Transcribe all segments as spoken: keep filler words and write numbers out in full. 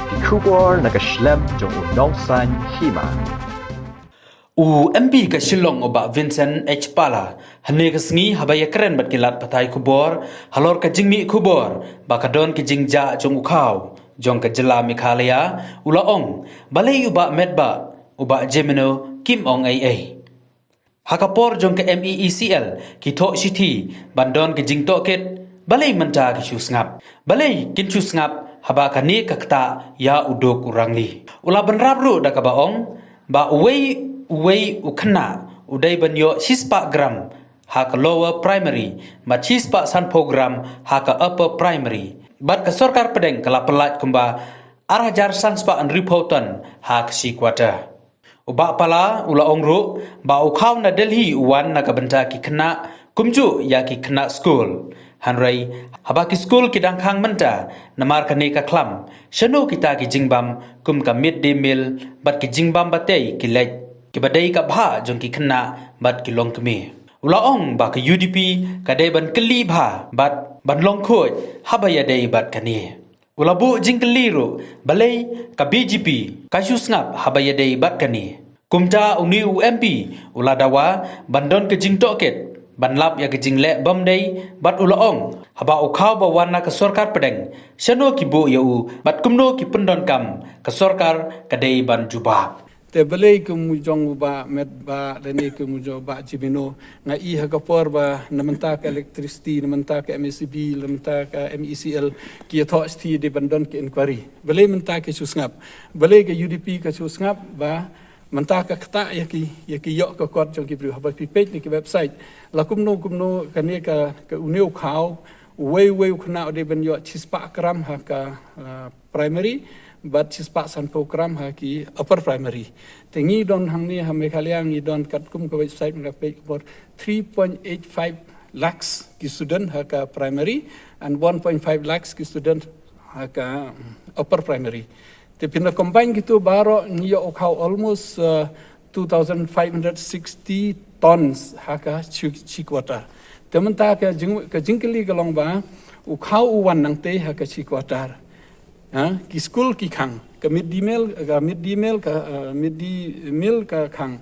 Ki khubor na ka shlem jong u Nongsaiñ Hima. U M P ka Shillong u Bah Vincent H Pala hynne ka sngi haba ïakren bad ki lad pathai khubor halor ka jingmih khubor ba ka don ka jingjah jong u khaw jong ka jylla Meghalaya, u la ong balei u Bah Metbah, u Bah Jemino kim ong ei ei. Ha ka por jong ka M E E C L ki thoh shithi ban don ka jingtohkit, balei mynta ki shu sngap? Balei kin shu sngap haba kane ka ktah ïa u duk u rangli? U la bynrap ruh da kaba ong ba uwei uwei u khynnah u dei ban ïoh shispah gram ha ka lower primary bad shispah sanphew gram ha ka upper primary. Bad ka sorkar pdeng ka la pyllait kumba ar hajar sanspah hynriewphew ton ha ka shi quarter. U Bah Pala u la ong ruh ba u khaw na Delhi u wan na ka bynta ki khynnah kumjuh ïa ki khynnah skul. Hynrei haba ki skul ki dang khang mynta namar kane ka khlam, shano kita ki jingbam kum ka mid day meal bad ki jingbam batei ki leit, kiba dei ka bhah jong ki khynnah bad ki longkmie? U la ong ba ka U D P ka dei ban kylli bha bad ban long khuid haba ïadei bad kane. U la buh jingkylli ruh balei ka B J P ka shu sngap haba ïadei bad kane. Kumta une u M P u la dawa ban don ka jingtohkit ban lap ïa ka jingleh bym dei bad u la ong haba u khaw ba wan na ka sorkar pdeng, shano ki buh ïa u bad kumno ki pyndonkam, ka sorkar ka dei ban jubab. Te balei kum u jong u Bah Metbah lane kum u jong u Bah Jemino, nga i ha ka por ba na mynta ka electricity, na mynta ka M E C B, na mynta ka M E C L ki ïathoh shithi dei ban don ka inquiry. Balei mynta ki shu sngap? Balei ka U D P ka shu sngap ba mynta ka ktah ïa ki, ïa ki ïoh ka kot jong ki briew? Haba phi peit na ki website la kumno kumno kane ka, ka une u khaw, uwei uwei u khynnah u dei ban ïoh shispah gram ha ka, ah, primary bad shispah sanphew gram ha ki upper primary. Te ngi don hangne ha Meghalaya ngi don katkum ka website nga peit ka bor three point eight five lakhs ki student ha ka primary and one point five lakhs ki student ha ka, mm, upper primary. Te phin da combine kito baroh ngi ïoh u khaw almost, uh, two thousand five hundred sixty tons ha ka shi, shi quarter. Te mynta ka jing, ka jingkylli ka long ba u khaw u wan nangtei ha ka shi quarter. Ha, ki skul ki khang, ka mid day meal, ka mid day meal, ka, uh, mid day meal ka khang.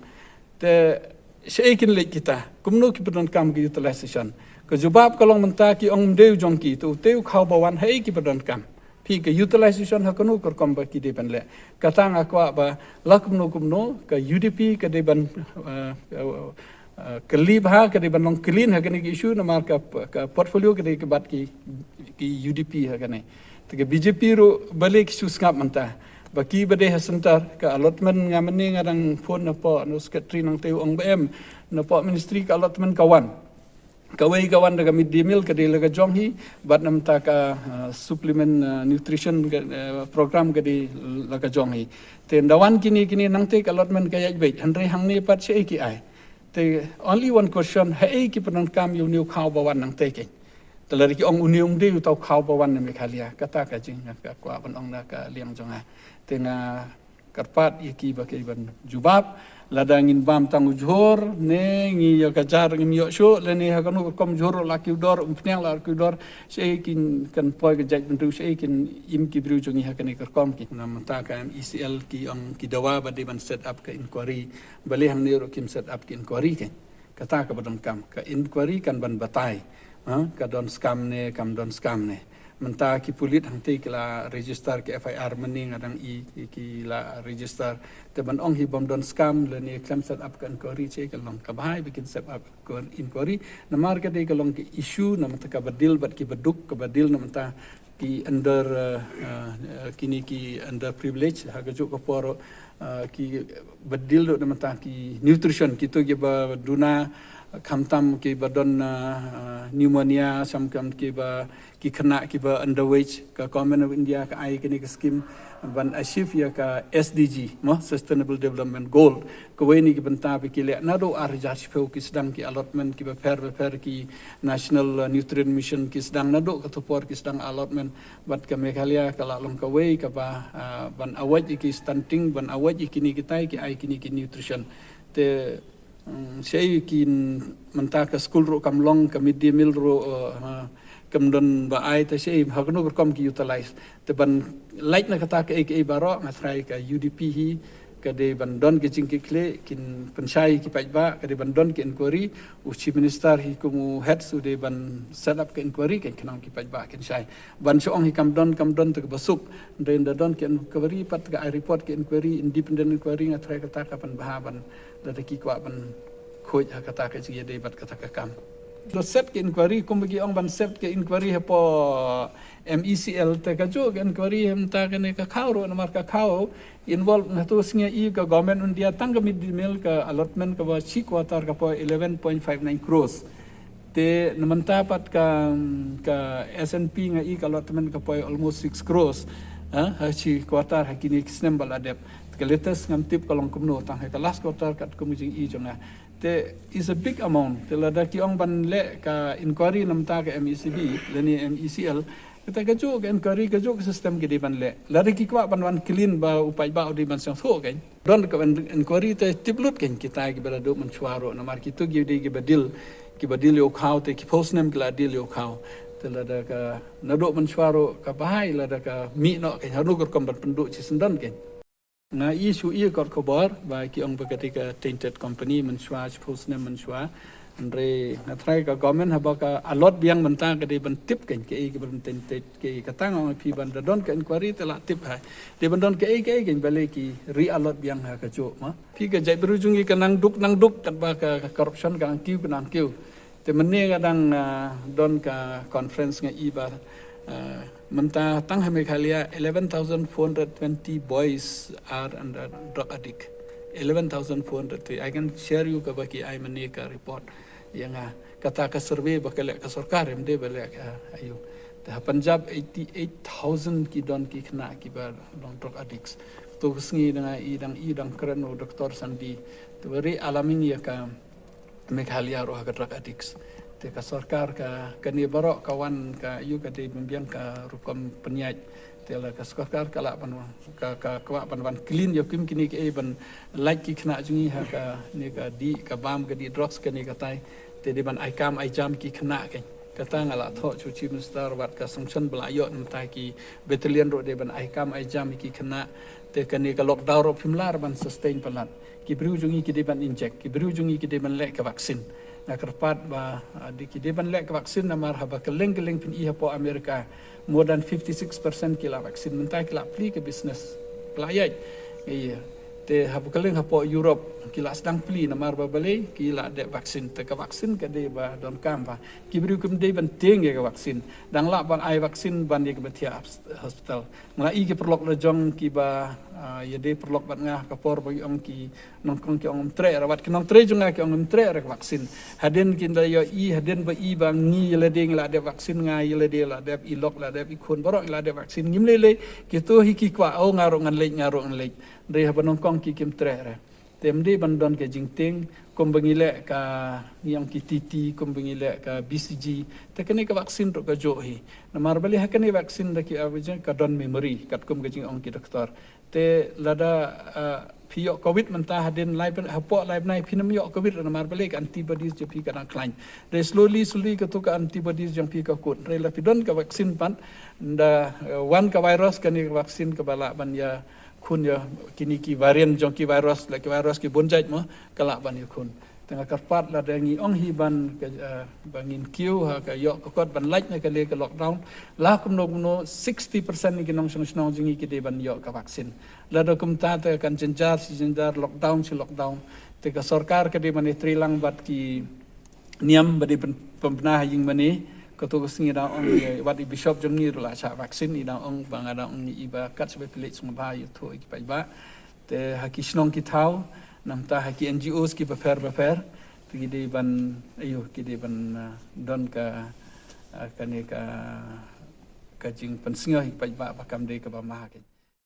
Te shaei kin leit kita, kumno ki pyndonkam ka utilization? Ka jubab ka long mynta ki ong ym dei u jong ki, te utei u khaw ba wan haei ki pyndonkam? Phi, ka utilization ha kano ka rukom ba ki dei ban leh? Kata nga kwah ba la kumno kumno ka U D P ka dei ban, uh, uh, uh, kylli bha, ka dei ban long clean ha kane ka issue namar ka, ka portfolio ka dei ka bad ki, ki U D P ha kane. Te ka B J P ruh balei ki shu sngap mynta? Ba ki ba dei ha centre, ka allotment nga mynne nga dang phone napoh u secretary nangtei u ong ba em, napoh ministry ka allotment ka wan. Kawei ka wan da ka mid day meal ka dei la ka jong hi, bad na mynta ka, uh, supplement, uh, nutrition ka, uh, program ka dei la ka jong hi. Te ynda wan kine kine nangtei ka allotment ka ïaid beit, hynrei hangne pat shaei ki ai? Te only one question, haei ki pyndonkam ïa une u khaw ba wan nangtei keiñ? Te lada ki ong une um dei uta u khaw ba wan na Meghalaya, kata ka jing, ka kwah ban ong na ka liang jong nga. Te nga kyrpad ïa ki ba ki ban jubab. Lada ngin bam tang u jhur ne ngi ïa ka jar ngim ïoh shuh, lane ha kano ka rukom jhur la ki u dor, umphniang la ki u dor, shaei kin kan poi ka jaitbynriew, shaei kin im ki briew jong ngi ha kane ka rukom? Ki na mynta ka M E C L ki ong ki dawa ba dei ban set up ka inquiry. Balei hangne ruh kim set up ka inquiry keiñ? Kata kaba donkam, ka inquiry kan ban batai, ha, ka don scam ne kam don scam ne. Mynta ki pulit hangtei ki la register ki F I R, mynne nga dang i ki la register. Te ban ong hi bym don scam lane khlem set up ka inquiry, shaei ka long? Ka bha hi ba kin set up ka inquiry namar ka dei ka long ka issue na mynta kaba deal bad kiba duk, kaba deal na mynta ki under, uh, uh, kine ki underprivileged, ha kajuh ka por, uh, kiba deal ruh na mynta ki nutrition, kito kiba duna, khamtam kiba don, uh, uh, pneumonia, shamkham kiba, ki khynnah kiba underweight. Ka Government of India ka ai kane ka scheme ban achieve ïa ka S D G, mo, Sustainable Development Goal. Kawei na ki bynta ba ki leh naduh ar hajar shiphew ki sdang ki allotment kiba pher bapher, ki National, uh, Nutrient Mission ki sdang naduh kato por ki sdang allotment. Bad ka Meghalaya ka la long kawei kaba, uh, ban avoid ïa ki stunting, ban avoid ïa kine kitai, ki ai kine ki nutrition. Te, mm, shaei kin, mynta ka skul ruh kam long, ka mid day meal ruh, uh, uh, Kam don ba ai te shi ha kano ka rukom ki utilize. Te ban lait na kata kaei kaei baroh nga tharai ka U D P hi ka dei ban don ka jingkitkhlieh, kin pynshai ki paidbah, ka dei ban don ki inquiry, u Chief Minister hi kum u head u dei ban set up ka inquiry, kan khnang ki paidbah kin shai. Ban shu ong hi kam don, kam don te kaba suk. Dei da don ki inquiry pat ka ai report ki inquiry, independent inquiry, nga tharai kata ka pynbha ban, lada ki kwah ban khuid ha kata ka jingïadei bad kata ka kam. To set ki inquiry, kumba ki ong ban set ki inquiry hapoh M E C L, te kajuh ki inquiry mynta kane ka khaw ruh, namar ka khaw involve, nga tu sngi i ka Government India tang ka mid-day meal ka allotment ka ba shi quarter ka poi eleven point five nine crores. Te na mynta pat ka, ka S N P nga i ka allotment ka poi almost six crores. Ha, ha shi quarter ha kine ki snem ba la dep. Ka latest ngam tip ka long kumno, tang ha ka last quarter katkum ka jing i jong nga. Te is a big amount. Te lada ki ong ban leh ka inquiry na mynta ka M E C B lane M E C L, kata kajuh ka inquiry, kajuh ka system ki dei ban leh. Lada ki kwah ban wan clean ba u paidbah u dei ban sngewthuh kan. Don ka in-, inquiry te tip lut kan kita kiba la duh mynshuwa ruh, namar kito ki dei kiba deal, kiba deal ïa u khaw, te ki phew snem ki la deal ïa u khaw. Te lada ka naduh mynshuwa ruh ka bha hi, lada ka mih noh kan, ha kano ka rukom ban pynduh shisyndon kan. Nga i shu i ka khubor ba ki ong ba ka dei ka tainted company mynshuwa, shiphew snem mynshuwa. Hynrei nga tharai ka government haba ka allot biang mynta ka dei ban tip kan kaei kaba tainted, kaei, kata nga ong ïa phi, ban da don ka inquiry te lah tip ha. Dei ban don kaei kaei kan, balei ki re-allot biang ha kajuh, mo. Phi, ka jaitbynriew jong ngi ka nang duk nang duk, katba ka, ka corruption ka nang kiew, ka nang kiew. Te mynne nga dang, ah, don ka conference, nga i ba, ah, mynta tang ha Meghalaya eleven thousand four hundred twenty boys are under drug addict. Eleven thousand four hundred. I can share you kaba ki ai mynne ka report ïa nga. Kata ka survey ba ka leh ka sorkar, em dei ba leh ka, ah, aïu. Te ha Punjab eighty-eight thousand ki don ki khynnah kiba long drug addicts. To ka sngi dang i, dang i, dang kren u Doctor Sandi. Te very alarming ïa ka Meghalaya ruh ha ka drug addicts. Te ka sorkar ka, kane baroh ka wan ka, ïa, ka dei ban biang ka rukom pynïaid. Te la ka sorkar ka lah ban, ka, ka, ka lah ban, ban clean ïa kim kine kiei, ban lait ki khynnah jong ngi ha kane ka dih ka bam, ka dih drugs, kane katai. Te dei ban ai kam ai jam ki khynnah kan. Kata nga lah thoh sha u Chief Minister, wat ka sanction ba la ïoh na mynta, ki battalion ruh dei ban ai kam ai jam ki khynnah. Te kane ka lockdown ruh phim lah ban sustain palat. Ki briew jong ngi ki dei ban inject, ki briew jong ngi ki dei ban leh ka vaccine. Nga kyrpad ba, ah, dei ki dei ban leh ka vaccine, namar haba kylleng kylleng phin i hapoh America, more than fifty-six percent ki la vaccine, mynta ki la plie ka business, ki la ïaid. Ïa. Te haba kylleng hapoh Europe ki la sdang plie, namar ba balei, ki la dep vaccine. Te ka vaccine ka dei ba donkam ba ki briew kim dei ban tieng ïa ka vaccine. Dang lah ban ai vaccine ban ïa kiba thiah hos-, hospital. Nga la i ki paralok la jong kiba, ah, ïadei paralok bad nga, ka por ba ki ong ki nyngkong ki ong ym treh re, wat ki nongtrei jong nga ki ong ym treh re ka vaccine. Hadien kin da ïohi, hadien ba i ba ngi ïa lade ngi la dep vaccine, nga ïa lade la dep, i lok la dep, i khun baroh ngi la dep vaccine, ngim lei lei. Kito hi ki kwah, oh, nga ruh ngan leit, nga ruh ngan leit. Hynrei haba nyngkong ki kim treh re. Te ym dei ban don ka jingtieng, kumba ngi leh ka, ngi ong ki T T, kumba ngi leh ka B C G. Te kane ka vaccine ruh kajuh hi. Namar balei, ha kane vaccine da ki, ah, ka don memory, katkum ka jingong ki doktor. Te lada, ah, phi ïoh covid mynta, hadien lai bnai, hapoh lai bnai phin ym ïoh covid, namar balei, ka antibodies jong phi ka dang khlaiñ. Te slowly slowly kato ka antibodies jong phi ka kut. Te lada phi don ka vaccine pat, da, eh, wan ka virus, kane ka vaccine kaba lah ban ïa khun ïa kine ki variant jong ki virus, la ki virus ki bun jait mo, ka lah ban ïa khun. Te nga kyrpad lada ngi ong hi ban ka, eh, ba ngin kiew ha ka ïoh ka kot ban lait na ka liang ka lockdown. La kumno kumno sixty percent ki nongshong shnong jong ngi ki dei ban ïoh ka vaccine. Lada kumta te kan jynjar shi jynjar, lockdown shi lockdown. Te ka sorkar ka dei ban ïatreilang bad ki niam ba dei pyn-, pynbna ha ïing mane. Kato ka sngi dang ong, eh, wat i bishop jong ngi ruh la shah vaccine, i dang ong ba, nga dang ong i ba kat shaba phi leit sngewbha ïathuh ïa ki paidbah. Te ha ki shnong ki thaw, nangta ha ki N G Os ki bapher bapher, te ki dei ban, aïu, ki dei ban, ah, don ka, ah, kane ka, ka jingpynsngew ïa ki paidbah ba kam dei kaba ma ka.